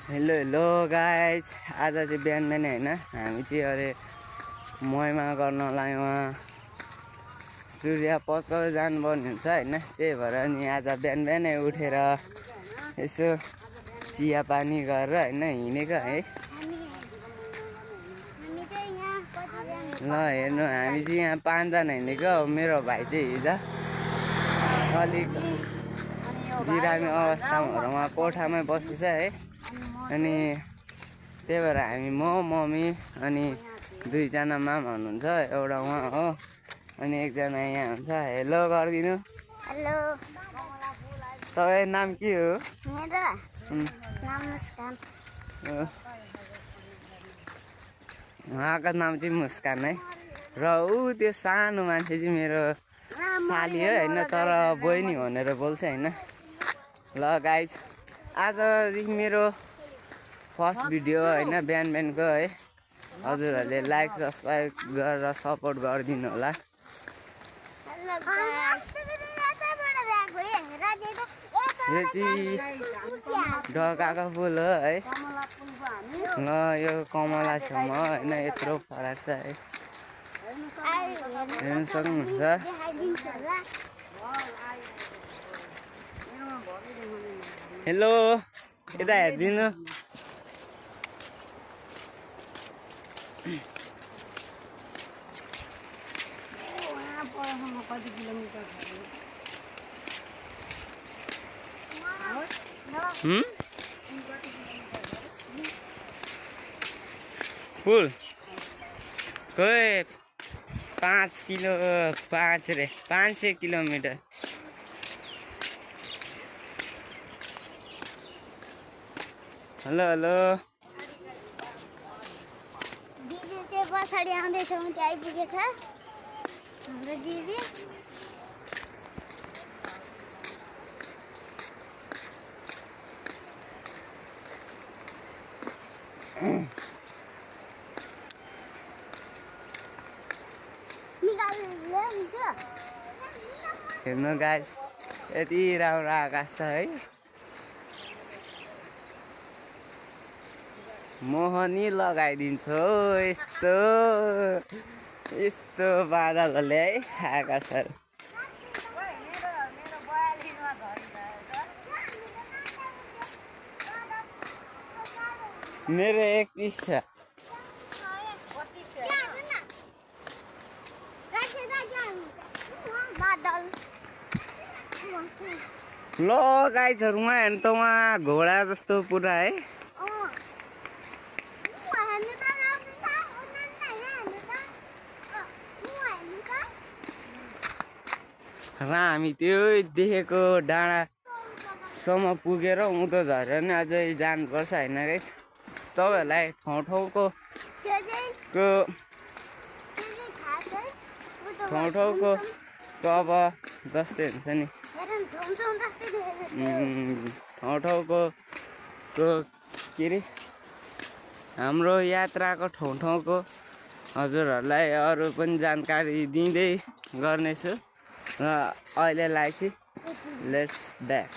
Hello hello guys, आज चाहिँ बिहान होइन हामी चाहिँ अरे महिमा गर्न लाग्यौँ। सूर्य पस्काउ जानुपर्ने हुन्छ होइन, त्यही भएर नि आज बिहान बिहानै उठेर यसो चिया पानी गरेर होइन हिँडेको है। ल हेर्नु, हामी चाहिँ यहाँ 5 जना हिँडेको। मेरो भाइ चाहिँ हिजो अलिक बिरामी अवस्थामा कोठामै बसेछ है। अनि त्यही भएर हामी मम्मी अनि 2 जना मामा हुनुहुन्छ, एउटा उहाँ हो अनि 1 जना यहाँ हुन्छ। हेलो गरिदिनु। हेलो, तपाईँ नाम के हो? मेरो नाम मुस्कान। उहाँको नाम चाहिँ मुस्कान है। र ऊ त्यो सानो मान्छे चाहिँ मेरो साली हो होइन, तर बहिनी भनेर बोल्छ होइन। ल गाइज, आजदेखि मेरो फर्स्ट भिडियो होइन, बिहान बिहानको है। हजुरहरूले लाइक सब्सक्राइब गरेर सपोर्ट गरिदिनु होला। यो चाहिँ ढकाको फुल हो है। ल यो कमला छेउमा होइन, यत्रो फरक छ है, हेर्नु सक्नुहुन्छ। हेलो, यता हेरिदिनु। फुल खोइ 500 किलोमिटर। हेलो हेलो, दिदी चाहिँ पछाडि आउँदैछ, त्यहाँ आइपुगेछ हाम्रो दिदी। हेर्नु गाइस, यति राम्रो आकाश छ है। मोहनी लगाइदिन्छ यस्तो यस्तो बादलहरूले है आकाशहरू। मेरो 31 छ। ल गाइजहरू, उहाँ हेर्नु त, उहाँ घोडा जस्तो पुरा है। र हामी त्यो देखेको डाँडासम्म पुगेर उँधो झरेर नि अझै जानुपर्छ होइन गाइस। तपाईँहरूलाई ठाउँ ठाउँको अब जस्तै हुन्छ नि, ठाउँ ठाउँको के अरे हाम्रो यात्राको ठाउँ ठाउँको हजुरहरूलाई अरू पनि जानकारी दिँदै गर्नेछु। र अहिलेलाई चाहिँ लेट्स ब्याक।